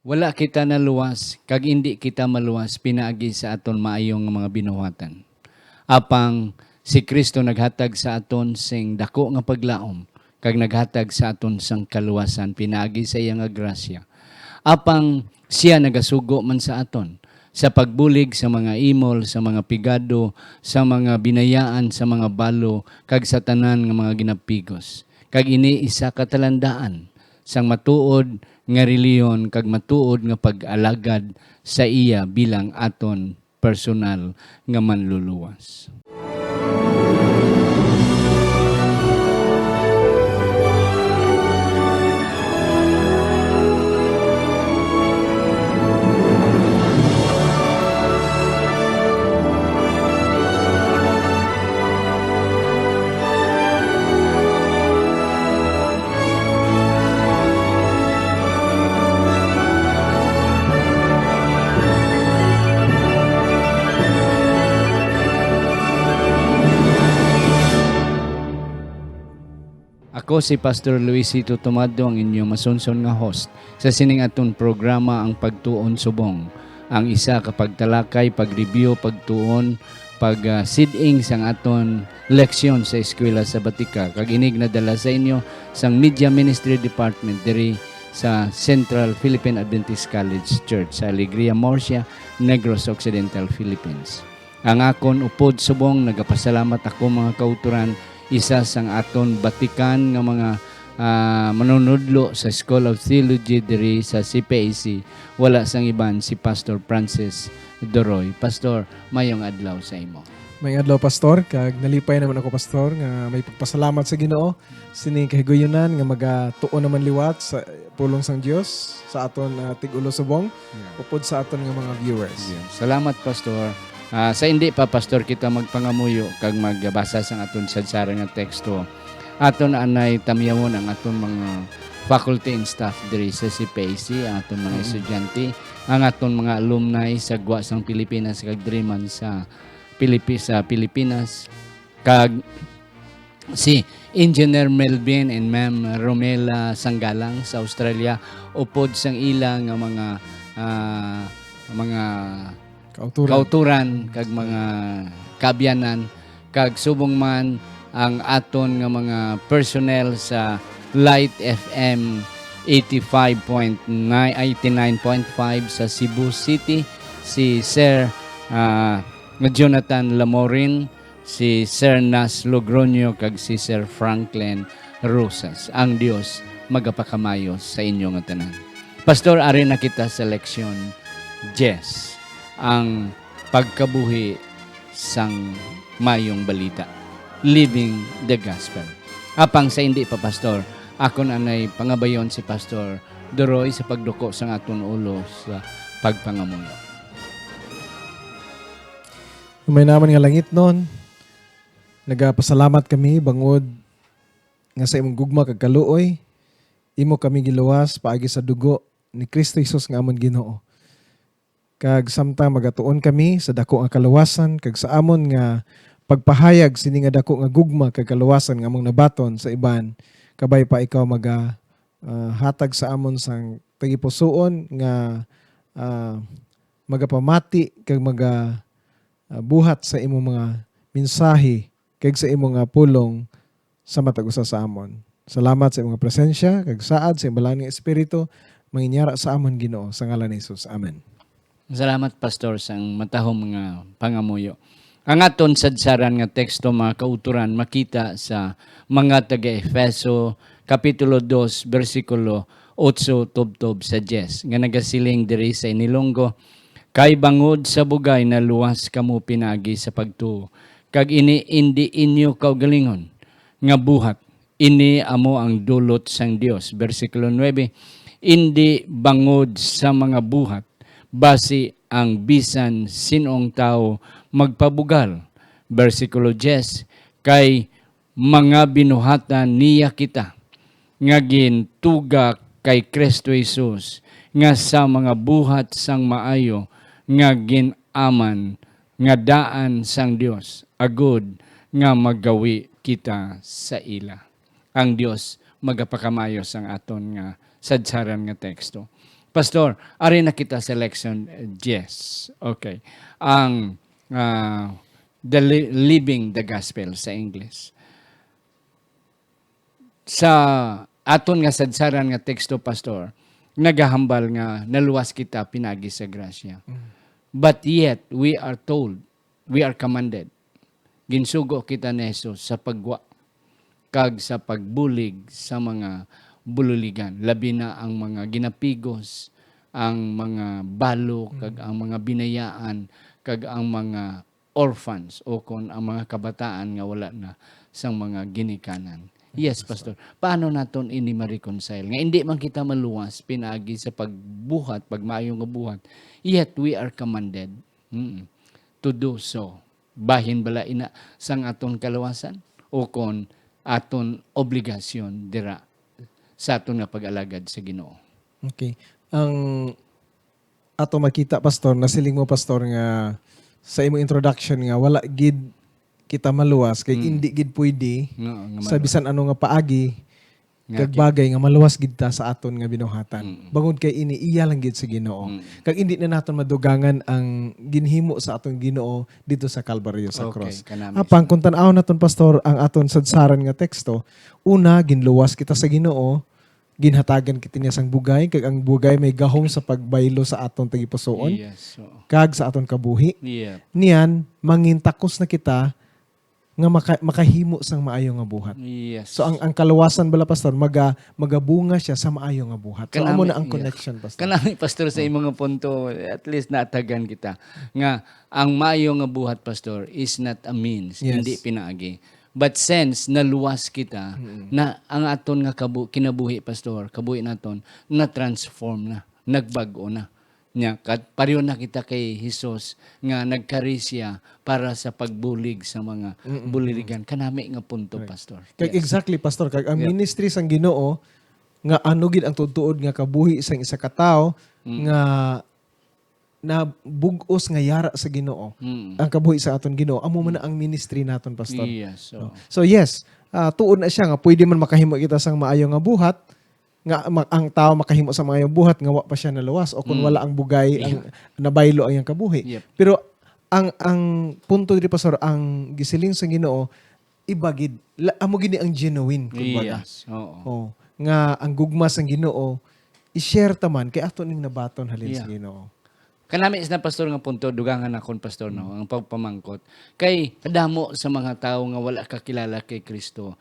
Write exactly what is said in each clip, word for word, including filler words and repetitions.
Wala kita naluwas, kag indi kita maluwas pinaagi sa aton maayo nga mga binuhatan. Apang si Cristo naghatag sa aton sing daku nga paglaom, kag naghatag sa aton sang kaluwasan pinaagi sa iya nga grasya. Apang sia nagasugo man sa aton, sa pagbulig sa mga imol, sa mga pigado, sa mga binayaan, sa mga balo, kag sa tanan nga mga ginapigos. Kag ini isa ka talandaan sang matuod nga relihiyon kag matuod nga pag-alagad sa iya bilang aton personal nga Manluluwas. Ako si Pastor Luisito Tomado, ang inyo masunson nga host sa sining aton programa, Ang Pagtuon Subong. Ang isa ka pagtalakay, pag-review, pagtuon, pag, ah, sid-ing sang aton leksyon sa Eskwela Sabatika, kag inig nadala sa inyo sang Media Ministry Department diri sa Central Philippine Adventist College Church sa Alegria, Murcia, Negros Occidental, Philippines. Ang akon upod subong, nagapasalamat ako, mga kautoran, isa sang aton batikan nga mga, ah, manunudlo sa School of Theology diri sa C P A C, wala sang iban si Pastor Francis Doroy. Pastor, mayong adlaw sa imo. Mayong adlaw, Pastor, kag nalipay naman ako, Pastor, nga may pagpasalamat sa Ginoo sining kahiguyunan nga magatuon naman liwat sa pulong sang Dios sa aton, ah, tig-ulo subong, Yeah. upod sa aton nga mga viewers. Yeah. Salamat, Pastor. Ah, sa hindi pa, Pastor, kita magpangamuyo kag magbasa sang aton sadsaran nga teksto, aton anay tamyawon ang aton mga faculty and staff diri sa C P A C, ang aton mga Mm. estudyante, ang aton mga alumni sa gwa sang Pilipinas kag diri man sa Pilipi-, sa Pilipinas, kag si Engineer Melvin and Ma'am Romela Sanggalang sa Australia, upod sang ila nga mga, ah, mga Kauturan. kauturan kag mga kaabyanan, kag subong man ang aton nga mga personnel sa Light F M eighty-five point nine, eighty-nine point five sa Cebu City, si Sir, ah, Jonathan Lamorin, si Sir Nas Logroño, kag si Sir Franklin Rosas. Ang Dios magapakamayo sa inyo nga tanan. Pastor, ari na kita sa leksyon diyes, ang pagkabuhi sang mayong balita, living the gospel. Apang sa hindi pa, Pastor, akon anay pangabayon si Pastor Doroy sa pagduko sang aton ulo sa pagpangamuyo. May naman nga langitnon, nagapasalamat kami bangod nga sa imong gugma kag kaluoy, imo kami giluwas paagi sa dugo ni Cristo Jesus nga amon Ginoo. Kag samtang magatuon kami sa dako nga kaluwasan kag sa amon nga pagpahayag sini nga dako nga gugma kag kaluwasan nga among nabaton sa iban, kabay pa ikaw maga, ah, hatag sa amon sang tagipusoon nga, ah, magapamati kag maga, ah, buhat sa imong mga mensahe kag sa imong nga pulong sa matag usa sa amon. Salamat sa imong presensya kag saad sa imong Balaang nga Espiritu, manginyara sa amon, Ginoo, sa ngalan ni Jesus. Amen. Salamat, Pastor, sang matahom nga pangamuyo. Ang aton sadsaran nga teksto, mga kautoran, makita sa mga taga-Efeso, Kapitulo dos, bersikulo otso tubtob sa diyes, nga nagasiling diri sa inilonggo, "Kay bangod sa bugay naluwas kamo pinaagi sa pagtuo, kag ini indi inyo kaugalingon nga buhat, ini amo ang dulot sang Dios." Bersikulo nuebe, "Indi bangod sa mga buhat, basi ang bisan sin-ong tawo magpabugal." Bersikulo diyes, "Kay mga binuhatan niya kita, nga gintuga kay Cristo Jesus, nga sa mga buhat sang maayo nga gin-aman nga daan sang Dios, agud nga magawi kita sa ila." Ang Dios magapakamayo sang aton nga sadsaran nga teksto. Pastor, ari na kita sa leksyon, eh, diyes. Okay. Ang, ah, the li-, living the gospel sa English. Sa aton nga sadsaran nga teksto, Pastor, nagahambal nga naluwas kita pinagi sa grasya. Mm. But yet, we are told, we are commanded. Ginsugo kita ni Jesus sa pagwa kag sa pagbulig sa mga bululigan, labi na ang mga ginapigos, ang mga balo, kag Mm. ang mga binayaan, kag ang mga orphans, o kon ang mga kabataan nga wala na sang mga ginikanan. Yes, Yes, Pastor. Paano naton ini ma-reconcile? Nga hindi man kita maluwas pinaagi sa pagbuhat, pagmaayo nga buhat, yet we are commanded, mm, to do so. Bahin bala ina sang aton kaluwasan o kon aton obligasyon dira sa aton nga pag-alagad sa Ginoo? Okay. Ang ato makita, Pastor, nasiling mo, Pastor, nga sa imong introduction nga wala gid kita maluwas kay Mm. indi gid pwede Oo, nga sa maluwas. Bisan ano nga paagi Nga kag ki- bagay nga maluwas gid ta sa aton nga binuhatan. Mm. Bangod kay ini iya lang gid sa Ginoo. Mm. Kag indi na naton madugangan ang ginhimo sa aton Ginoo dito sa Kalbaryo sa Okay, cross. Kanami. Apang kung tan-aw naton, Pastor, ang aton sadsaran nga teksto, una, ginluwas kita sa Ginoo, ginhatagan kita niya sang bugay, kag ang bugay may gahom sa pagbaylo sa aton tagipusoon, Yes, oo. kag sa aton kabuhi. Yeah. Niyan, mangintakos na kita nga maka-, makahimo sang maayo nga buhat. Yes. So, ang, ang kaluwasan bala, Pastor, maga-, magabunga siya sa maayo nga buhat. So, Kanami, amo na ang yeah. connection, Pastor. Kanami, Pastor, sa Oh. imong nga punto, at least naatagan kita nga ang maayo nga buhat, Pastor, is not a means, Yes. hindi pinaagi. But since naluwas kita, Mm. na ang aton nga kabu-, kinabuhi, Pastor, kabuhi naton, na-transform na, nagbag-o na. Nya, kat-, pareho na kita kay Jesus nga nagkari siya para sa pagbulig sa mga Mm, mm. buliligan. Kanami nga punto, Correct. Pastor. Kag Yes. exactly, Pastor, kag ang Yep. ministry sang Ginoo nga ano gid ang tuod-tuod nga kabuhi sang isa ka tawo Mm. nga nabug-os nga yara sa Ginoo, Mm. ang kabuhi sa aton Ginoo, amo man na Mm. ang ministry naton, Pastor. Yes, No? oo. So, yes, ah, tuod na siya nga pwede man makahimo kita sang maayo nga buhat, nga ma-, ang tawo makahimo sa maayo buhat nga wa pa siya naluwas o kung Mm. wala ang bugay, Yeah. ang nabaylo ang iyang kabuhi. Yep. Pero ang, ang punto diri, Pastor, ang gisiling sa Ginoo, iba gid. La-, amo gid ni ang genuine, kumbaga. Yes, oo. Oh, nga ang gugma sang Ginoo, i-share ta man, kay ato ning nabaton halin sa Yeah. Ginoo. Kanami sa na, Pastor, nga punto, dugangan nakon, Pastor, no, Mm. ang pagpamangkot. Kay kadamo sa mga tawo nga wala kakilala kay Kristo,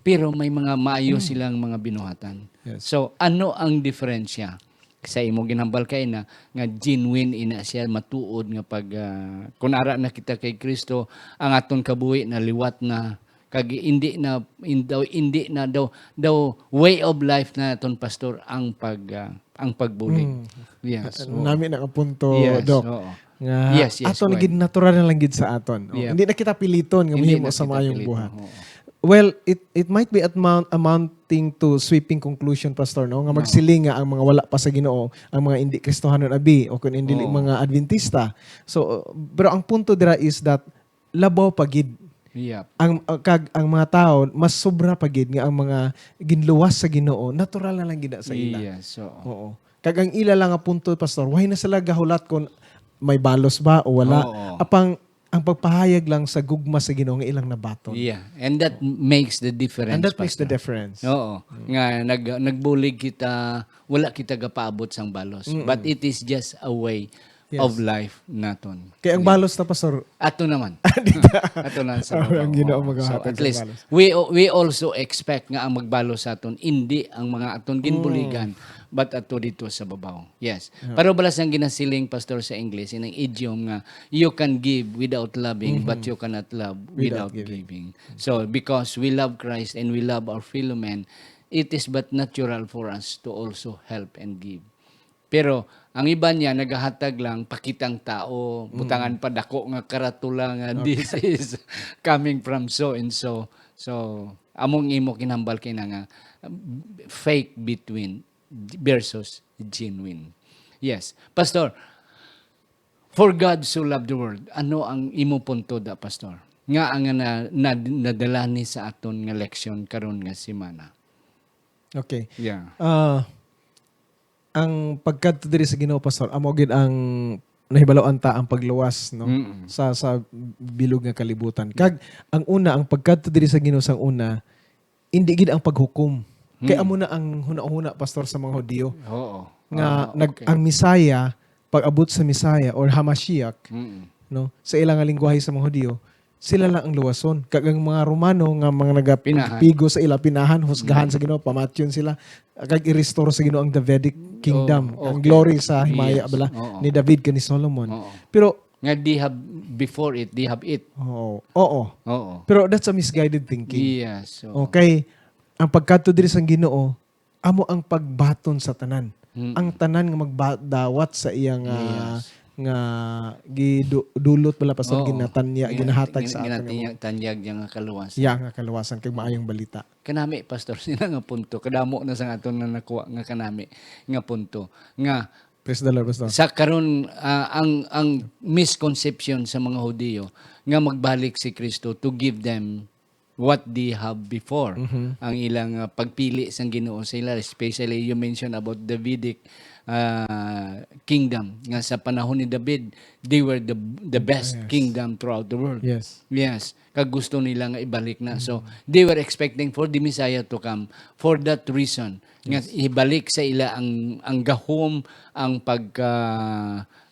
pero may mga maayo Mm. silang mga binuhatan. Yes. So, ano ang diferensya sa imo ginhambal kay na nga genuine ina siya, matuod nga pag, ah, kun ara na kita kay Kristo, ang aton kabuhi naliwat na, kag indi na, in-, daw, indi na daw, daw way of life na naton, Pastor, ang pag, ah, ang pagbulig. Mm. Yes, oo. Nami na ang punto, Yes, Doc. oo. Nga Yes, yes, ato go lagi ahead. natural na lang gid sa aton. Oh, Yeah. hindi na kita piliton nga Hindi mahimo na sa kita maayong piliton, buhat. oo. Well, it, it might be amount-, amounting to sweeping conclusion, Pastor, no? Nga No. magsiling nga ang mga wala pa sa Ginoo, ang mga indi Kristohanon abi, o kung hindi Oo. mga Adventista. So, uh, pero ang punto dira is that labaw pa gid. Yep. Ang, uh, kag ang mga tawo, mas sobra pa gid nga ang mga ginluwas sa Ginoo, natural na lang gid na sa ila. Yes, oo. Oo. Kag ang ila lang nga punto, Pastor, why na sila gahulat kung may balos ba o wala? Oo. Apang ang pagpahayag lang sa gugma sa Ginoo nga ilang nabaton. Yeah, and that makes the difference, And that makes the Pastor. difference. Oo. Mm. Nga nag-, nagbulig kita, wala kita gapaabot sang balos. Mm. But it is just a way Yes. of life naton. Kay ang Yeah. balos ta, Pastor, Ato naman. Dito. Ato na sa Ang babaw. Ginoo Oo. So, maghatag at sa least, balos. we, we also expect nga ang magbalos sa aton, indi ang mga aton ginbuligan, Mm. but ato dito sa babaw. Yes. Yeah. Pero bala sang ginasiling, Pastor, sa English, inang idiom nga, "You can give without loving, but Mm-hmm. you cannot love Without without giving. giving." So, because we love Christ and we love our fellow men, it is but natural for us to also help and give. Pero ang iba niya nagahatag lang pakitang tao, Mm. butangan pa dako nga karatula nga, Okay. "This is coming from so and so." So, among imo kinambal kay na nga, um, fake between versus genuine. Yes. Pastor, "For God so loved the world." Ano ang imo punto da, Pastor? Nga ang na, na, nadala ni sa aton nga leksyon karon nga semana? Okay. Yeah. Ah, ang pagkadto diri sa Ginoo, Pastor, amo gid ang nahibaloan ta ang pagluwas, no? Mm. Sa, sa bilog nga kalibutan. Kag ang una, ang pagkadto diri sa Ginoo sang una, indi gid ang paghukom. Kay Mm. amo na ang hunahuna, Pastor, sa mga Hudiyo. Oo. Nga Ah, nag-, okay. ang Messiah, pag-abot sa Messiah or Hamashiach, Mm. no? Sa ilang nga lingwahe sa mga Hudiyo, sila lang ang luwason. Kag ang mga Romano nga mga Pinahan. nagapigo sa ila, pinahan, husgahan Mm. sa Ginoo, pamatyon sila, kag i-restore sa Ginoo ang Davidic kingdom, Oo, ang okay. glory sa himaya Yes. bala Oo. ni David kag ni Solomon. Oo. Pero Nga they have before it, they have it. Oo. Oo. Oo. Pero that's a misguided thinking. Yes, oo. Okay. Ang pagkadto diri sang Ginoo, amo ang pagbaton sa tanan. Mm. Ang tanan nga magdawat sa iya nga, Yes. nga gidu-, dulot bala, Pastor, Oo. ginatanya, Gina-, ginahatag gina-, sa aton nga ginatanya-, tanyag niya nga kaluwasan. Iya nga kaluwasan kag maayong balita. Kanami, Pastor, sila nga punto. Kadamo na sa aton nga nakuha nga kanami nga punto. Nga Praise the Lord, Pastor. Sa karon, ah, ang, ang misconception sa mga Hudiyo nga magbalik si Kristo to give them what they have before. Mhm. Ang ilang, ah, pagpili sang Ginoo sa ila, especially you mentioned about Davidic, ah, kingdom, nga sa panahon ni David, they were the, the best Yes. kingdom throughout the world. Yes. Yes. Kag gusto nila nga ibalik na. So, Mm. they were expecting for the Messiah to come. For that reason, nga Yes. ibalik sa ila ang, ang gahom, ang pagka,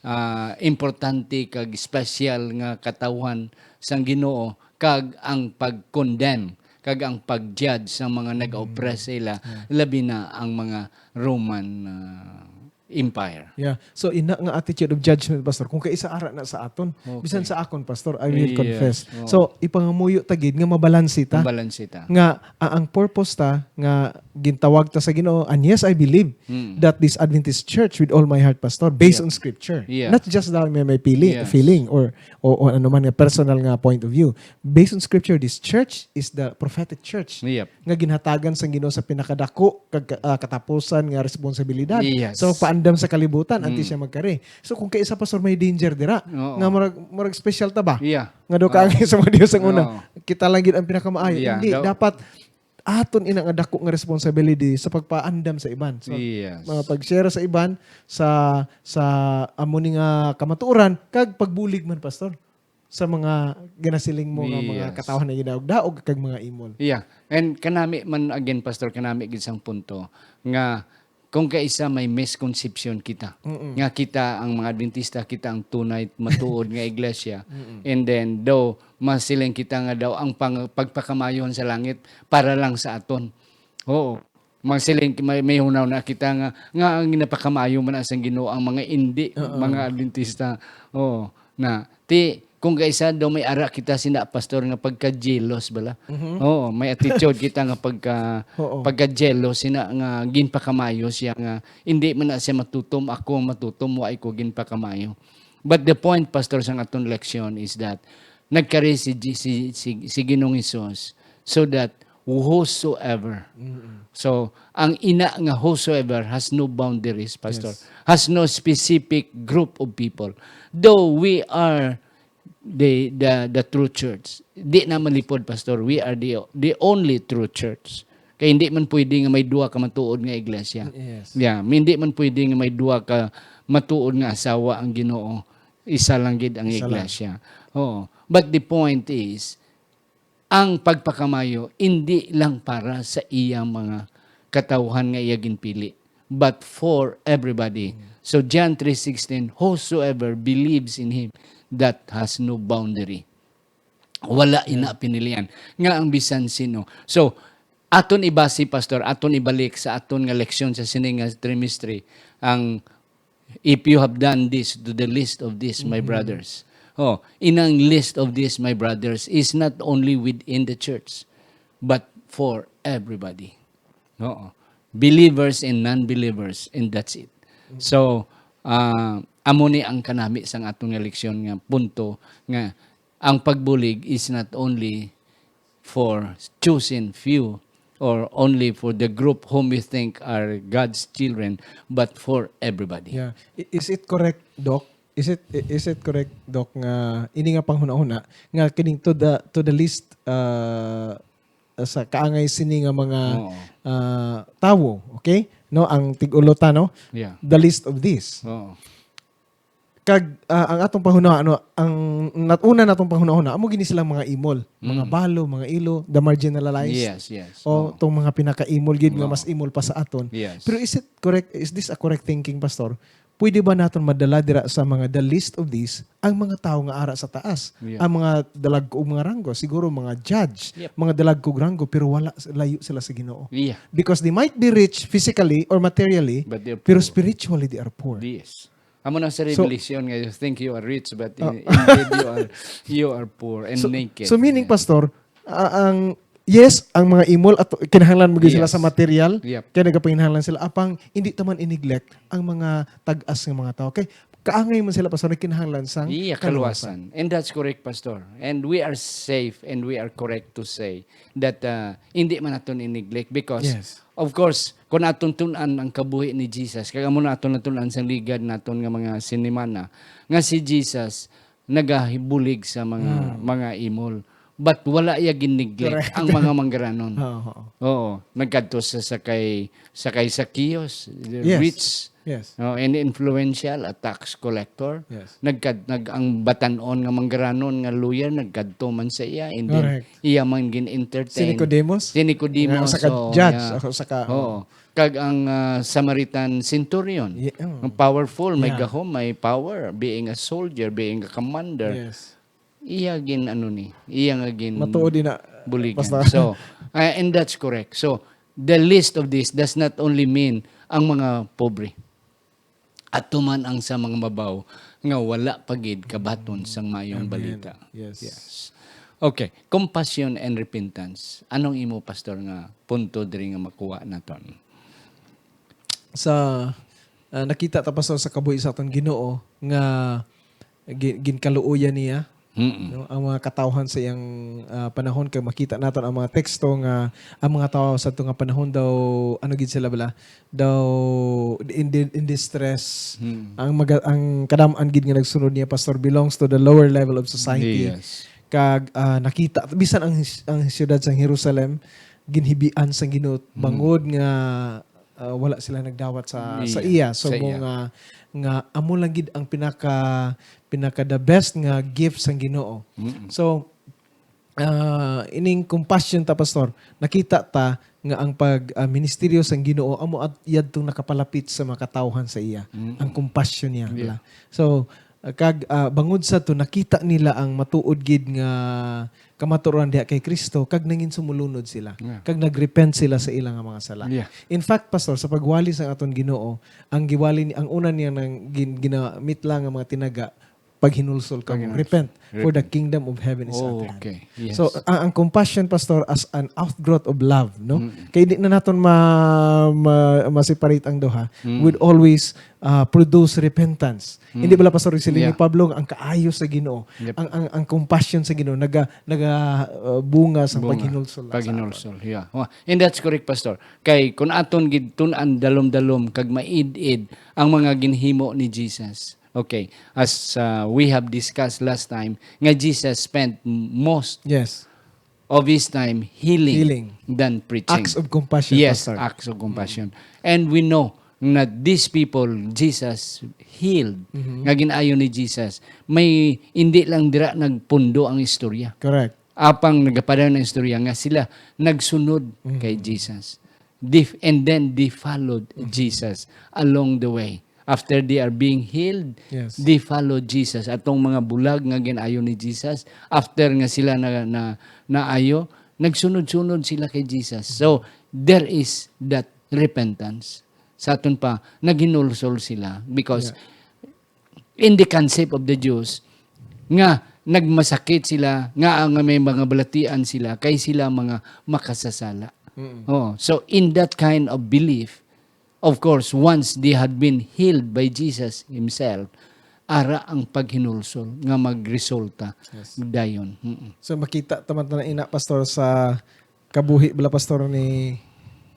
ah, importante kag espesyal nga katawhan sang Ginoo, kag ang pag-condemn, kag ang pag-judge sa mga nag-oppress Mm. sa ila, Yeah. labi na ang mga Roman, ah, Empire. Yeah. So, ina nga attitude of judgment, Pastor, kung kaisa ara na sa aton, Okay. bisan sa akon, Pastor, I will Yes. confess. Oo. So, ipangamuyo ta gid nga mabalanse ta. Mabalanse ta. Nga, ah, ang purpose ta, nga gintawag ta sa Ginoo, and yes, I believe Mm. that this Adventist church, with all my heart, Pastor, based Yeah. on scripture, Yeah. not just that may, may pili, Yes. feeling, or, o, o ano man nga personal nga point of view. Based on scripture, this church is the prophetic church Yep. nga ginhatagan sang Ginoo sa pinakadako kag, ah, katapusan nga responsibilidad Yes. sa paandam sa kalibutan antes Mm. siya magkari. So, kung kaisa, Pastor, may danger dira, Oo. nga murag, murag special ta ba? Yeah. Nga daw Oo. kaangay sa mga Dios ang una. Oo. Kita lang gid ang pinakamaayo. Yeah, Hindi, daw- dapat aton ina nga dako nga responsibility sa pagpaandam sa iban. So, Yes. mga pag-share sa iban, sa, sa amo ni nga kamatuoran, kag pagbulig man, Pastor, sa mga ginasiling mo nga mga Yes. katawhan nga ginaog-daog kag mga imol. Yeah. And kanami man, again, Pastor, kanami gid sang punto nga kung kaisa may misconception kita, Mm-mm. nga kita ang mga Adventista, kita ang tunay matuod nga iglesia. Mm-mm. And then, daw, masiling kita nga daw ang pang-, pagpakamayon sa langit para lang sa aton. Oo. Masiling, may, may hunaw na kita nga, nga ang ginapakamayo man na sang Ginoo ang mga indi, Oo. mga Adventista. Oo. Na, ti, kung kaisa daw may ara kita sina, Pastor, nga pagka-jealous bala. Mhm. Oo, may attitude kita nga pagka, Oo. pagka-jealous sina nga ginpakamayo siya nga, "Hindi man na siya matutom, ako ang matutom, wa ko ginpakamayo." But the point, Pastor, sang aton leksyon is that nagkari si G-, si, si, si Ginoong Hesus so that whosoever. Mm-mm. So, ang ina nga whosoever has no boundaries, Pastor. Yes. Has no specific group of people. Though we are the, the, the true church. Di na malipod, Pastor. We are the, the only true church. Kay hindi man pwede nga may duha ka matuod nga iglesia. Yes. Yeah, hindi man pwede nga may duha ka matuod nga asawa ang Ginoo. Isa lang gid ang Isa lang. iglesia. Oo. But the point is, ang pagpakamayo indi lang para sa iya mga katawhan nga iya ginpili, but for everybody. Mm. So John three sixteen, "Whosoever believes in him, that has no boundary." Wala Yeah. ina pinilian nga ang bisan sino. So, aton ibasi, Pastor, aton ibalik sa aton nga leksyon sa sini nga trimestre, ang "If you have done this to the least of these, my Mhm. brothers." Oh, inang "list of these, my brothers" is not only within the church, but for everybody. Oo. Believers and non-believers, and that's it. Mhm. So, ah, amo ni ang kanami sang aton nga leksyon nga punto nga ang pagbulig is not only for chosen few or only for the group whom we think are God's children, but for everybody. Yeah. I-, is it correct, Doc? Is it, i-, is it correct, Doc, nga ini nga panghunahuna nga kining to the, to the list, uh, sa kaangay sini nga mga, Oo. uh, tawo, okay? no, ang tig-ulo ta, no? Yeah. The least of these. Oo. Kag ah, ang atong panghunahuna, ano, ang nat-, una natong panghunahuna, amo gini silang mga imol, mga Mm. balo, mga ilo, the marginalized. Yes, yes. O Oo. tong mga pinakaimol gid nga Oo. mas imol pa sa aton. Yes. Pero is it correct? Is this a correct thinking, Pastor? Pwede ba naton madala dira sa mga the least of these ang mga tawo nga ara sa taas? Yeah. Ang mga dalagko og mga ranggo, siguro mga judge, Yep. mga dalagko og ranggo, pero wala, layo sila sa Ginoo. Yeah. Because they might be rich physically or materially, But they're pero poor. Spiritually they are poor. Yes. Amo na sa So- Revelation nga you think you are rich, but Oh. in, indeed you are you are poor and So, naked. so meaning, Yeah. Pastor, ah, ang yes, ang mga imol at kinahanglan mo gid sila Yes. sa material, Yep. kaya nagapanginahanglan sila. Apang hindi ta man i-neglect ang mga tag-as nga mga tawo. Kay kaangay man sila, Pastor, kinahanglan sang Iya, kaluwasan. kaluwasan. And that's correct, Pastor. And we are safe and we are correct to say that uh, hindi man naton i-neglect because, Yes. of course, kung aton tun-an ang kabuhi ni Jesus, kag amo na aton natun-an sa ligad naton nga mga sinimana, nga si Jesus nagahibulig sa mga Mm. mga imol. But wala iya gin-neglect Correct. ang mga manggaranon. Oo, oo. Oo, nagkadto sa sakay sakay Zacchaeus, the Yes. rich, Yes. no, and influential, a tax collector. Yes. Nagkad nag ang batan-on nga manggaranon nga lawyer nagkadto man sa iya, and then Correct. iya man gin-entertain. Si Nicodemus? Si Nicodemus, Nga usa ka so, judge, yeah. Usa ka, Oo. Kag ang ah, Samaritan centurion, Yeah, oh. ang powerful, may Yeah. gahom, may power, being a soldier, being a commander. Yes. Iya gin ano ni, iya nga gin Matuod din na, buligan. Pastor. So, uh, and that's correct. So, the least of this does not only mean ang mga pobre. Ato man ang sa mga mabaw nga wala pa gid kabaton sang mayong Amen. balita. Yes. Yes. Okay, compassion and repentance. Anong imo, Pastor, nga punto diri nga makuha naton? Sa ah, nakita ta, Pastor, sa kabuhi sa aton Ginoo nga gi- ginkaluoyan niya, Mm-mm. no, ang mga katawhan sa iyang ah, panahon, kay makita naton ang mga teksto nga ang mga tawo sa ato nga panahon daw, ano gid sila bala, daw in, in distress. Mm. Ang maga, ang kadam-an gid nga nagsunod niya, Pastor, belongs to the lower level of society. Yes. Kag ah, nakita bisan ang his- ang siyudad sang Jerusalem ginhibian sang Ginoo bangod nga ah, wala sila nagdawat sa sa Iya, iya. So sa mo iya. nga nga amo lang gid ang pinaka pinaka the best nga gift sang Ginoo. Mm-mm. So ah, ining compassion ta, Pastor, nakita ta nga ang pag ah, ministeryo sang Ginoo amo at yadtong nakapalapit sa mga katawhan sa iya. Mm-mm. Ang compassion niya. Yeah. Bala. So ah, kag ah, bangod sa to nakita nila ang matuod gid nga kamatuoran diha kay Kristo kag nangin sumulunod sila Yeah. kag nagrepent sila sa ila nga mga sala. Yeah. In fact, Pastor, sa pagwali sa aton Ginoo, ang giwali ni ang una niya nang gin, ginamit lang nga mga tinaga paghinulsol kamo. Paghinulsol. Repent, for the Repent. kingdom of heaven is at Oh, hand. okay. Yes. So ang, ang compassion, Pastor, as an outgrowth of love, no? Mm. Kay di na naton ma, ma, ma-separate ang duha. Mm. Would always ah, produce repentance. Mm. Hindi bala, Pastor, siling ni Yeah. Pablo nga ang kaayo sa Ginoo, Yep. ang, ang ang compassion sa Ginoo naga naga ah, bunga sa Bunga. paghinulsol na sa aton. Paghinulsol, yeah. Oh, and that's correct, Pastor. Kay kung aton gid tun-an dalom-dalom kag maid-id ang mga ginhimo ni Jesus. Okay, as uh, we have discussed last time, nga Jesus spent m- most Yes. of his time healing, Healing. Than preaching. Acts of compassion, Yes, Pastor. Acts of compassion. And we know that these people Jesus healed, Mhm. nga gin-ayo ni Jesus, may hindi lang dira nagpundo ang istorya. Correct. Apang nagapadayon ang istorya nga sila nagsunod Mhm. kay Jesus. They f- and then they followed Mhm. Jesus along the way. After they are being healed, Yes. they followed Jesus. Atong mga bulag nga gin-ayo ni Jesus, after nga sila na, na naayo, nagsunod-sunod sila kay Jesus. So, there is that repentance. Sa aton pa, naghinulsol sila because Yeah. in the concept of the Jews, nga nagmasakit sila, nga, nga may mga balatian sila, kay sila mga makasasala. Mm. Oh, so in that kind of belief, of course, once they had been healed by Jesus himself, ara ang paghinulsol nga magresulta Yes. dayon. Mm-mm. So makita ta man ta na ina, Pastor, sa kabuhi bala, Pastor, ni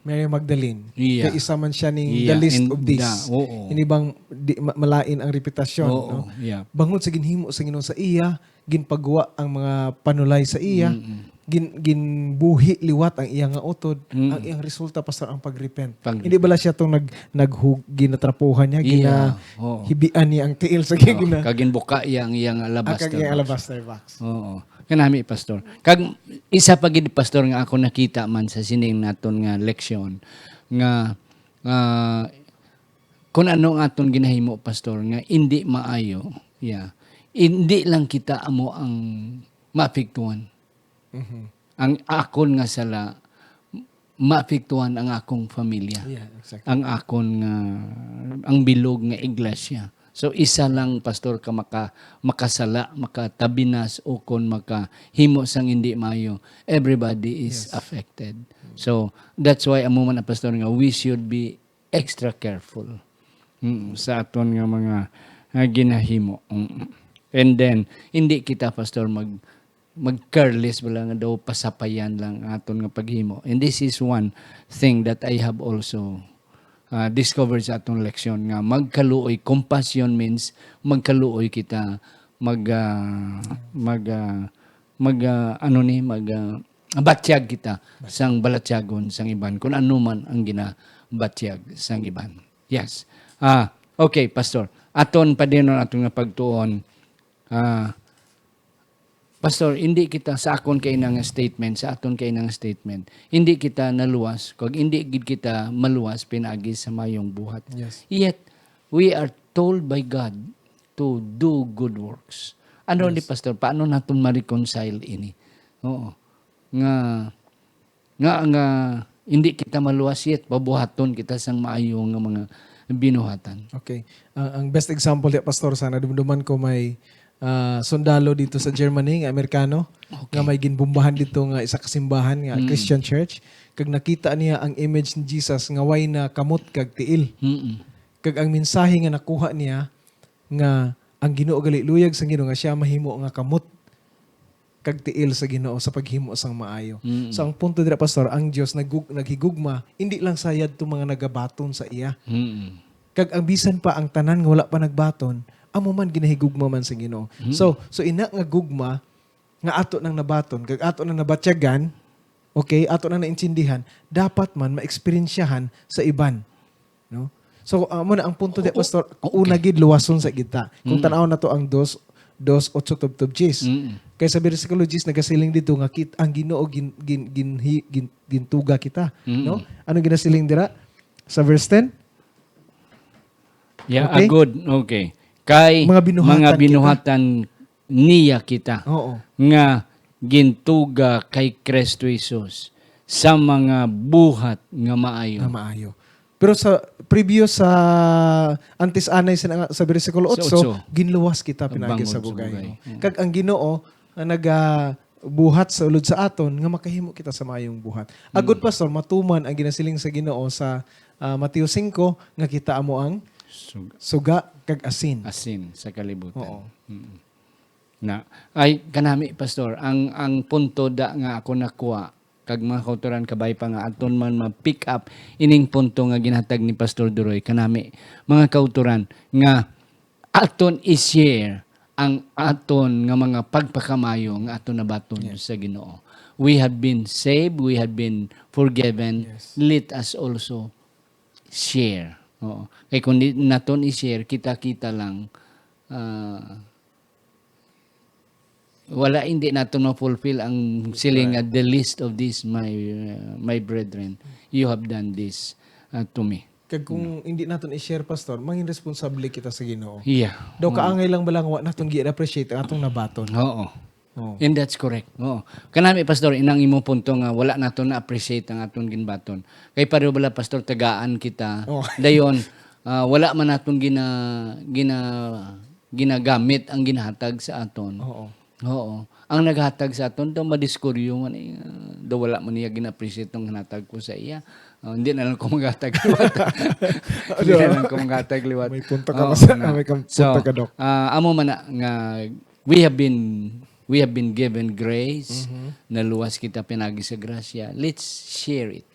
Mary Magdalene. Yeah. Kay isa man siya ning Yeah, the least in of this. the- oo. Ini bang di, ma- malain ang reputasyon, Oo, no? Yeah. Bangod sa ginhimo sa Ginoo sa iya, ginpagwa ang mga panulay sa iya. Mm-mm. gin-, ginbuhi liwat ang iya nga utod, Mm. ang iyang resulta, Pastor, ang pag-repent. Pag-repent. Hindi bala siya tong nag-, naghug-, ginatrapuhan niya, Iya, oo. ginahibian niya ang tiil sa Oo, gina-, kag ginbuka iya ang iyang ang alabaster kag iyang box. alabaster box. Oo. Kanami, Pastor. Kag isa pa gid, Pastor, nga ako nakita man sa sining naton nga leksyon, nga, ah, kung ano ang aton ginahimo, Pastor, nga hindi maayo, yeah, hindi lang kita amo ang maapektuhan. Mhm. Ang akon nga sala, maapektuhan ang akong pamilya. Yeah, exactly. Ang akon nga, ang bilog nga iglesia. So, isa lang, Pastor, ka maka-, makasala, makatabinas, o kon makahimo sang hindi maayo, everybody is Yes. affected. So, that's why amo man ang, Pastor, nga we should be extra careful, mm, sa aton nga mga, ah, ginahimo. Mm. And then, hindi kita, Pastor, mag, mag-careless bala nga daw pasapayan lang aton nga paghimo. And this is one thing that I have also, ah, discovered sa aton leksyon, nga magkaluoy. Compassion means magkaluoy kita, mag, ah, mag, ah, mag, ah, ano ni, mag, ah, batyag kita sang balatyagon sang iban, kung ano man ang ginabatyag sang iban. Yes. Ah, okay, Pastor. Aton pa din ang aton nga pagtuon. Ah, Pastor, hindi kita, sa akon kay nga statement, sa aton kay nga statement, hindi kita naluwas, kag hindi gid kita maluwas pinaagi sa mayong buhat. Yes. Yet, we are told by God to do good works. Ano ni, Yes. Pastor? Paano naton ma-reconcile ini? Oo. Nga, nga, nga hindi kita maluwas, yet pabuhaton kita sang maayo nga mga binuhatan. Okay. Ang, ang best example diya, Pastor, sana dumduman ko may, ah, sundalo dito sa Germany, nga Amerikano, Okay. nga may ginbombahan dito nga isa ka simbahan, nga Mm. Christian church, kag nakita niya ang image ni Jesus nga way na kamot kag tiil. Mm-mm. Kag ang mensahe nga nakuha niya nga ang Ginoo gali luyag sang Ginoo nga siya mahimo nga kamot kag tiil sa Ginoo sa paghimo sang maayo. Mm. So ang punto dira, Pastor, ang Dios nagug-, naghigugma hindi lang sa yadto mga nagabaton sa iya. Mm-mm. Kag ang bisan pa ang tanan nga wala pa nagbaton, amo man ginahigugma man sa Ginoo. Mm. So, so ina nga gugma nga ato nang nabaton kag ato nang nabatyagan, okay, ato nang naintindihan, dapat man maeksperiensyahan sa iban, no? So, amo na ang punto di, Oo, Pastor, okay. Una gid luwason sa kita. Kung Mm. tan-aw nato ang dos, dos, otso tubtob diyes. Mm. Kay sa bersikulo diyes nagasalig dito nga kit-, ang Ginoo gin, gin, ginhi-, gin, gintuga kita, Mm. no? Ano ginasiling dira sa verse ten? Yeah, Okay? ah, good. Okay. Kay Mga binuhatan mga kita. binuhatan niya kita Oo. nga gintuga kay Kristo Jesus sa mga buhat nga maayo. Nga maayo. Pero sa previous sa antes anay sa, sa bersikulo Sa otso, otso. Ginluwas kita pinaagi Bangod sa sa bugay. bugay. No? Mm. Kag ang Ginoo nga nagabuhat sa ulod sa aton nga makahimo kita sa maayong buhat. Agud, Pastor, matuman ang ginasiling sa Ginoo sa, ah, Mateo singko nga kita amo ang Sug- suga kag asin. asin sa kalibutan. Oo. Mm. Na, ay, kanami, Pastor, ang, ang punto da nga ako nakuha, kag mga kautoran, kabay pa nga aton man ma-pick up ining punto nga ginhatag ni Pastor Duroy, kanami, mga kautoran, nga aton i-share ang aton nga mga pagpakamayo nga aton nabaton Yes. sa Ginoo. We have been saved, we have been forgiven. Yes. Let us also share. Oo. Kay kung di naton i-share, kita-kita lang, ah, wala, hindi naton ma-fulfill ang siling nga, "The least of these, my, uh, my brethren, you have done this, uh, to me." Kag kung hindi naton i-share, Pastor, mangin responsable kita sa Ginoo. Yeah. Daw kaangay lang bala nga wa naton gi-appreciate ang atong nabaton. Oo. Oh. And that's correct. Oo. Kanami, Pastor, inang imo punto nga wala naton na-appreciate ang aton ginbaton. Kay pareho bala, Pastor, tagaan kita. Oh. Dayon, ah, wala man naton gina-, gina-, ginagamit ang ginahatag sa aton. Oo. Oo. Ang naghatag sa aton, daw madiskuryo man, eh, ah, daw wala man niya gina-appreciate ang ginhatag ko sa iya. Ah, hindi na lang ko maghatag liwat. Hindi na lang ko maghatag liwat. May punto ka, Oo, Pastor. na. May kam-, So, punto ka, Doc. ah, amo man na nga we have been, we have been given grace, Mhm. naluwas kita pinagi sa grasya. Let's share it.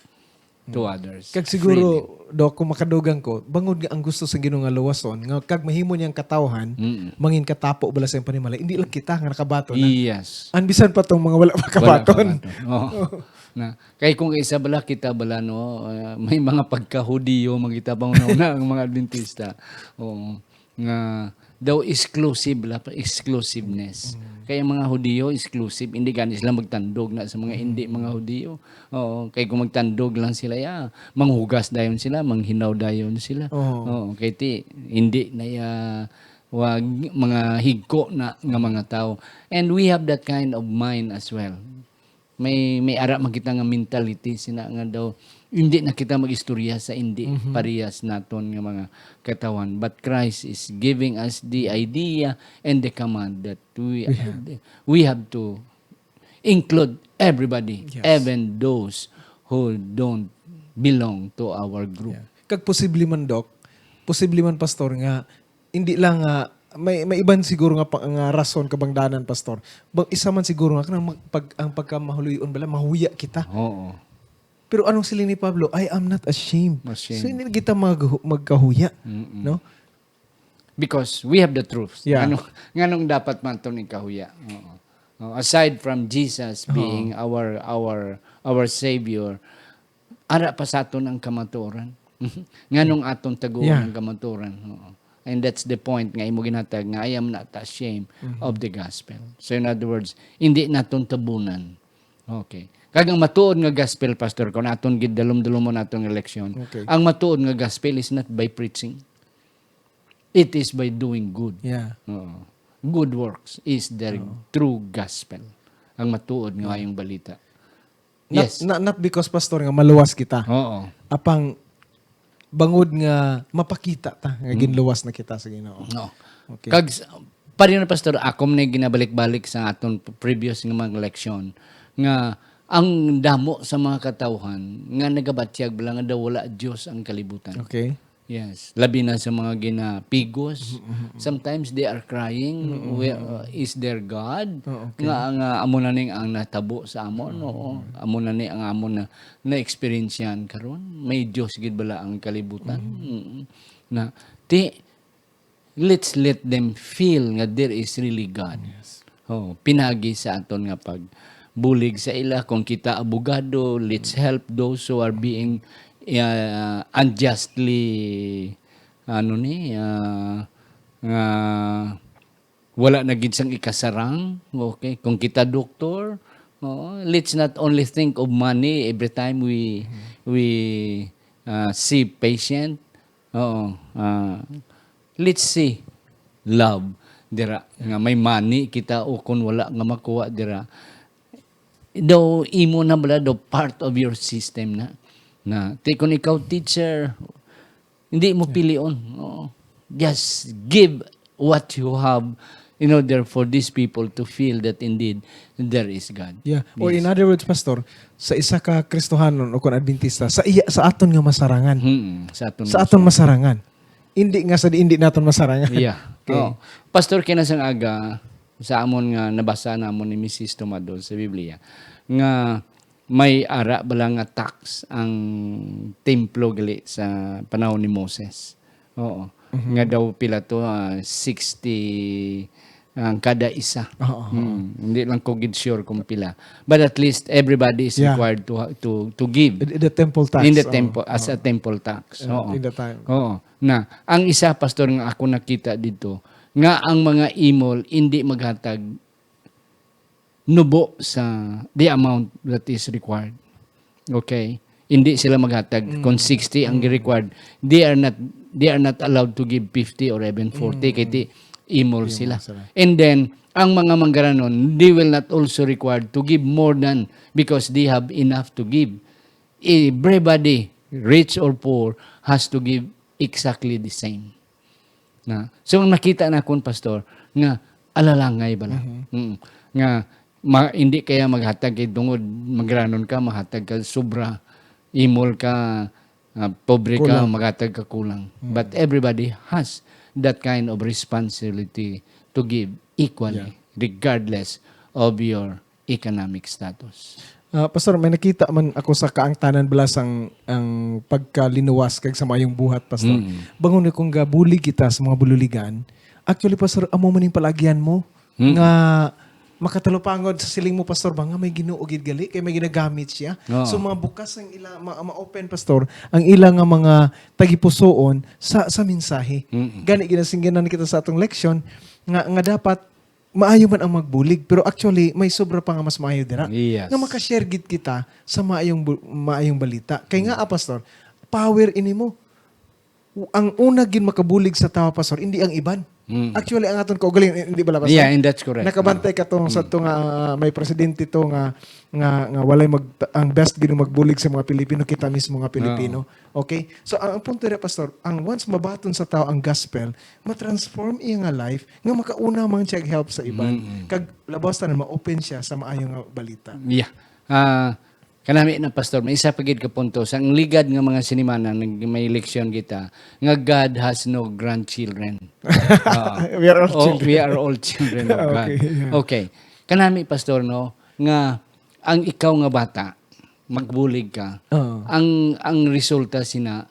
to others. Kag siguro, Doc, kung makadugang ko, bangod nga ang gusto sa Ginoo nga luwason, nga kag mahimo niyang katawhan, Mm. mangin katapo bala sa iyang panimalay, hindi lang kita nga nakabaton, ha? Yes. An bisan pa tong mga wala pa Wala kabaton. kabaton. Oo. Na, kay kung isa bala kita bala, no, ah, may mga pagka-Hudiyo, magita pa una ang mga Adventista. Oo. Nga daw exclusive la, exclusiveness. Mm. Kay ang mga Hudiyo, exclusive. Hindi gani sila magtandog na sa mga hindi Mm. mga Hudiyo. Oo, kay kung magtandog lang sila, ya, manghugas dayon sila, manghinaw dayon sila. Oo. Oo, kay ti, hindi na ya, wag, mga higko na nga mga tao. And we have that kind of mind as well. May, may ara man kita nga mentality sina nga daw, hindi na kita mag-istorya sa hindi Mhm. parehas naton nga mga katawhan. But Christ is giving us the idea and the command that we, We have. we have to include everybody, Yes. even those who don't belong to our group. Yeah. Kag posible man, Doc, posible man, Pastor, nga hindi lang nga may, may iban siguro nga pa, nga rason, kabangdanan, Pastor. Ba, isa man siguro nga kanang mag-, pag, ang pagkamahuloy-on bala, mahuya kita. Oo. Pero anong siling ni Pablo? "I am not ashamed." Ashamed. So, hindi kita mag-, magkahuya, Mm-mm. no? Because we have the truth. Yeah. Ngano, nganong dapat man to ning kahuya? Oo. Oh, aside from Jesus Oo. being our, our, our Savior, ara pa sa aton ang kamatuoran. Nganong aton taguan Yeah. ang kamatuoran? Oo. And that's the point nga imo ginhatag nga, "I am not ashamed Mhm. of the gospel." So, in other words, hindi naton tabunan. Okay. Kag ang matuod nga gospel, Pastor, kung aton gid dalom-dalomon naton nga leksyon, Okay. ang matuod nga gospel is not by preaching. It is by doing good. Yeah. Oo. Good works is the Oo. true gospel. Ang matuod nga Yeah. maayong balita. Not, Yes. not, not because, Pastor, nga maluwas kita. Oo. Apang bangod nga mapakita ta nga Mm. ginluwas na kita sa Ginoo. No. Okay. Kag s-, pareho na, Pastor, ako man ginabalik-balik sa aton p-, previous nga mga leksyon nga ang damo sa mga katawhan nga nagabatyag bala nga daw wala Dios ang kalibutan. Okay. Yes. Labi na sa mga ginapigos. Mhm, mhm, mhm. Sometimes they are crying, Mm, mm, "Where, mm. uh, is their God?" Oh, okay. Nga, nga amo na ning ang natabo sa amon, Mm, oo. mm. Amo na ni ang amon na, na-eksperyensyahan karon. May Dios gid bala ang kalibutan? Mm. Mm. Na, ti, let's let them feel nga there is really God. Yes. Oh, pinagi sa aton nga pagbulig sa ila. Kung kita abogado, let's help those who are being, uh, unjustly, ano ni, uh, nga wala na gid sang ikasarang. Okay, kung kita doktor, oh, let's not only think of money every time we, Mm-hmm. we, uh, see patient. Oo, ah, let's see love dira, nga may money kita o kun wala nga makuha dira. Daw imo na bala, daw part of your system na. Na, ti kun ikaw teacher, hindi mo Yeah. pilion. Oo. Just give what you have in order for these people to feel that indeed there is God. Yeah. Or in Yes. other words, Pastor, sa isa ka Kristohanon o kun Adventista, sa iya, sa aton nga masarangan. Hmm, sa aton Sa nga aton masarangan. masarangan. Hindi nga sa di, hindi naton masarangan. Yeah. Okay. Oh. Pastor, kinasang aga, sa amon nga nabasa namon ni Misis Tomado sa Biblia, nga may ara bala nga tax ang templo gali sa panahon ni Moses. Oo. Mhm. Nga daw pila to, ah, sixty ang kada isa. Oo, oo. Hmm, hindi lang ko gid sure kung pila. But at least everybody is Yeah. required to ha-, to, to give. The, the temple tax, In the oo, temple, as oo. a temple tax. Uh, Oo. in the time. Oo. Na, ang isa, Pastor, nga ako nakita dito, nga ang mga imol hindi maghatag nubo sa the amount that is required. Okay? Hindi sila maghatag. Mm. Kung sixty ang Mm. required, they are not, they are not allowed to give fifty or even forty, Mm. kay ti imol Imol sila. sila. And then, ang mga manggaranon, they will not also required to give more than, because they have enough to give. Everybody, rich or poor, has to give exactly the same. Na, so, ang nakita nakon, Pastor, nga alalangay bala. Mhm. Mm. Nga, ma-, hindi kaya maghatag kay tungod manggaranon ka, maghatag ka sobra, imol ka, ah, pobre ka, Kulang. maghatag ka kulang. Mm. But everybody has that kind of responsibility to give equally, Yeah. regardless of your economic status. Ah, Pastor, may nakita man ako sa kaangtanan bala sang ang pagkalinuwas kag sa maayong buhat, Pastor. Mm. Bangon nga kung gabulig kita sa mga bululigan, actually, Pastor, amo man yung palagyan mo Mm. nga makatalupangod sa siling mo, Pastor, ba nga may Ginoo gid gali kay may ginagamit siya. Oo. So mga bukas ang ila ma- ma-open, Pastor, ang ila nga mga tagipusoon sa sa mensahe. Mm. Gani ginasingganan kita sa atong leksyon nga nga dapat maayo man ang magbulig, pero actually may sobra pa nga mas maayo dira. Yes. Nga makashare gid kita sa maayong bu- maayong balita. Kay nga, ah, Pastor, power ini mo. Ang una gid makabulig sa tawo, Pastor, hindi ang iban. Mm. Actually, ang aton kaugalingon, hindi bala, Pastor? Yeah, and that's correct. Nakabantay ka to sa to nga, ah, may presidente to nga nga nga walay mag ang best gid magbulig sa mga Pilipino, kita mismo nga Pilipino. Okay? So ang, ang punto dira, Pastor, ang once mabaton sa tao ang gospel, ma-transform iya nga life nga makauna man siya help sa iban. Mm. Kag labaw sa tanan ma-open siya sa maayo nga balita. Yeah. Ah, kanami na, Pastor, may isa pa gid ka punto. Sa ang ligad nga mga sinimana, nag may leksyon kita nga God has no grandchildren. Ah. We are all Oh, children. we are all children of God. Okay, yeah. Okay. Kanami, Pastor, no, nga ang ikaw nga bata, magbulig ka, Oo. ang ang resulta sina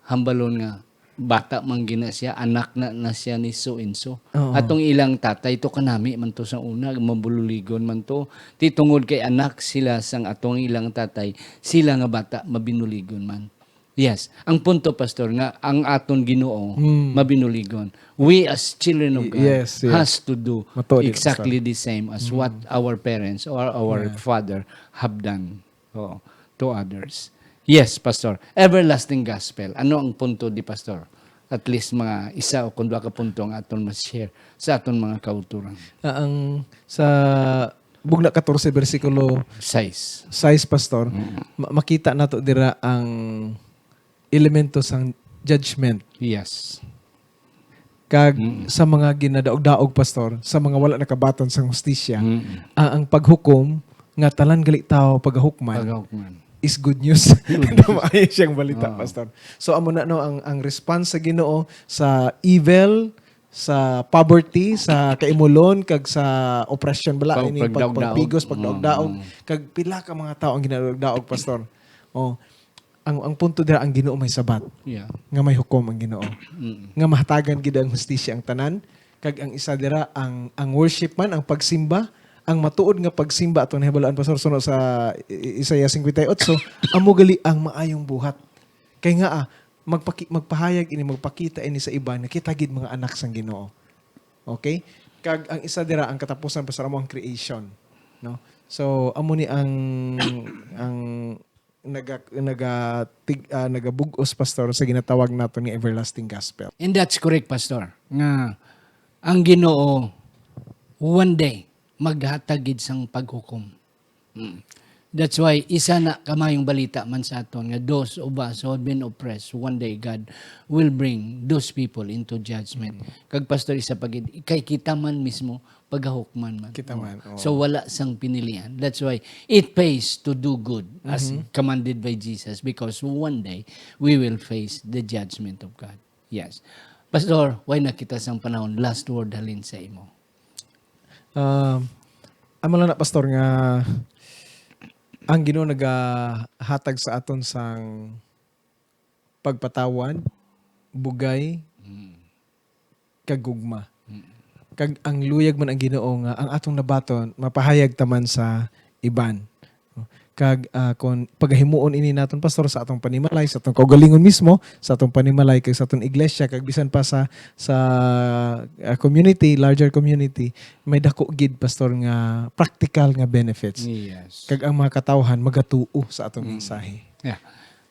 hambalon nga bata man gina siya, anak na, na siya ni so and so. Oo. Atong ilang tatay to, kanami man to sa una, mabululigon man to. Ti tungod kay anak sila sang atong ilang tatay, sila nga bata mabinuligon man. Yes, ang punto, Pastor, nga ang aton Ginoo Hmm. mabinuligon. We as children of Y- God yes, yes. has to do Matuod, exactly Pastor. The same as what our parents or our Yeah. father have done, oh, to others. Yes, Pastor. Everlasting gospel. Ano ang punto di, Pastor? At least mga isa o kung duha ka punto ang aton ma-share sa aton mga kauturan. Ah, ang sa Bugna katorse, bersikulo Sais. sais, Pastor, ma- makita nato dira ang elemento sang judgment. Yes. Kag Mm. sa mga ginadaog-daog, Pastor, sa mga wala nakabaton sang hustisya, Mm. ang, ang paghukom nga tanan gali tawo pagahukman Pagahukman. is good news. Maayo siyang balita, Oo. Pastor. So amo na, no, ang ang response sa Ginoo sa evil, sa poverty, sa kaimulon, kag sa oppression bala, Pag- ining pag- pagdaog-daog. pagpigos, pagdaog-daog, Mm. kag pila ka mga tawo ang ginadaog-daog, Pastor. Oh, ang ang punto dira, ang Ginoo may sabat, Yeah. nga may hukom ang Ginoo, Mm. nga mahatagan gid ang hustisya ang tanan, kag ang isa dira ang ang worship man, ang pagsimba, ang matuod nga pagsimba, atong nahibaluan, Pastor, suno sa I- I- Isaiah fifty-eight, amo gali ang maayong buhat. Kay nga, ah, magpaki- magpahayag ini, magpakita ini sa iban nga kita gid mga anak sang Ginoo. Okay? Kag ang isa dira, ang katapusan, Pastor, amo ang creation, no? So amo ni ang ang naga naga tig, ah, nagabug-os, Pastor, sa ginatawag naton nga everlasting gospel. And that's correct, Pastor, nga ang Ginoo one day maghatag gid sang paghukom. Mm. That's why isa na kamayong balita man sa aton nga those of us who have been oppressed, one day God will bring those people into judgment. Kag, Pastor, isa pa gid, kay kita man mismo pagahukman man. Kita man, oo. So wala sang pinilian. That's why it pays to do good as commanded by Jesus, because one day we will face the judgment of God. Yes. Pastor, way na kita sang panahon, last word halin sa imo. Um, amo lang na, Pastor, nga ang Ginoo nagahatag sa aton sang pagpatawad, bugay, kag gugma. Kag ang luyag man ang Ginoo nga ang atong nabaton mapahayag ta man sa iban. Kag, ah, kon pagahimuon ini naton, Pastor, sa atong panimalay, sa atong kaugalingon mismo, sa atong panimalay kag sa atong iglesia, kag bisan pa sa sa ah, community, larger community, may dako gid, Pastor, nga practical nga benefits. Yes. Kag ang mga katawhan magatuo sa atong mensahe. Yeah.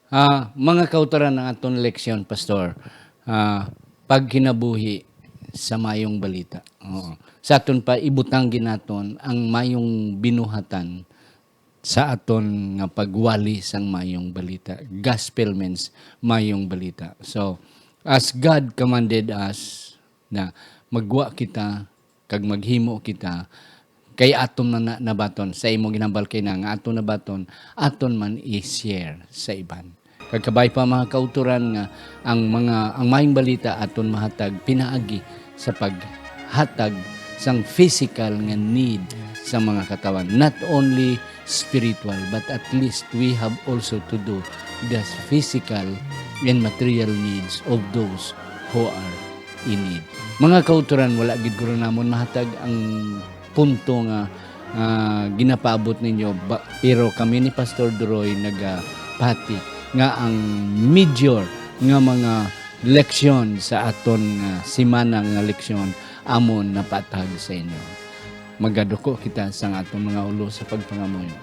Ah, mga kautoran, ang aton leksyon, Pastor, ah, pagkinabuhi sa mayong balita. Oo. Sa aton pa, ibutang ginaton ang mayong binuhatan sa aton nga pagwali sang mayong balita. Gospel means mayong balita. So, as God commanded us na magwa kita kag maghimo kita, kay aton man na nabaton. Sa imo ginambal kay na nga aton nabaton, aton man i-share sa iban. Kag kabay pa, mga kautoran, nga ang mga, ang mayong balita aton mahatag pinaagi sa paghatag sang physical nga need sa mga katawan. Not only spiritual, but at least we have also to do the physical and material needs of those who are in need. Mga kauturan, wala gid guro namon mahatag ang punto nga, ah, ginapaabot ninyo, ba, pero kami ni Pastor Duroy nagapati nga ang major nga mga leksyon sa aton nga semana nga leksyon amon napatag sa inyo. Magaduko kita sang aton mga ulo sa pagpangamuyo.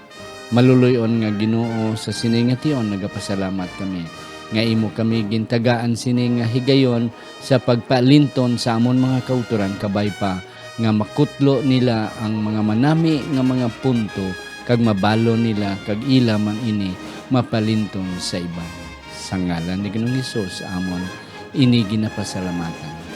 Maluloy-on nga Ginoo, sa sini nga tion nagapasalamat kami nga imo kami gintagaan sini nga higayon sa pagpalinton sa amon mga kauturan, kabay pa nga makutlo nila ang mga manami nga mga punto kag mabalo nila kag ila man ini mapalinton sa iban. Sa ngalan ni Ginoong Hesus amon ini ginapasalamatan.